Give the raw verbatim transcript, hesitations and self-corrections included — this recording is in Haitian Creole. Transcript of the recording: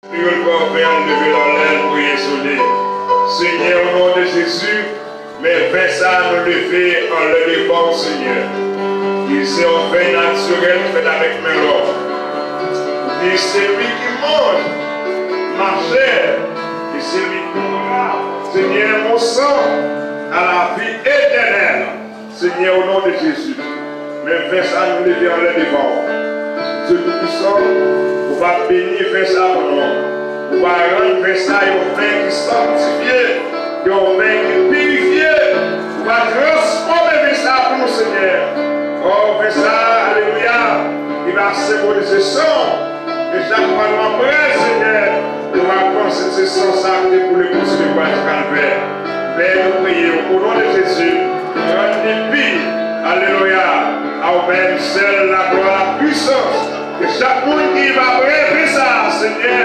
Li yo l pran ven an, l leve l anlè, l priye sou li. Senyè, o non de Jezi, men ven sa a nou leve anlè devan w, Senyè. Li se yon ven natirèl ki fèt avèk men lòm. Li se li ki manj ma chè, e se li ki bwè, Senyè, mon san a lavi etènèl. Senyè, o non de Jezi, men ven sa a nou leve anlè devan w. Dye Toupisan, ou va beni ven sa a pou nou. Ou va rann ven sa a yon ven ki sanktifye, yon ven ki pirifye. Ou va transfòme ven sa a pou nou, Senyè. O, ven sa a, alelouya, ki va senbolize san w. E chak fwa nou ap prè, Senyè, nou va panse se san sa a ki te koule pou sou lekwa di Kalvè. Pè, nou priye w, o non de Jezi, rann li pi, alelouya, a ou menm sèl laglwa, lapwisans. E chak moun ki va prè ven sa a, Senyè,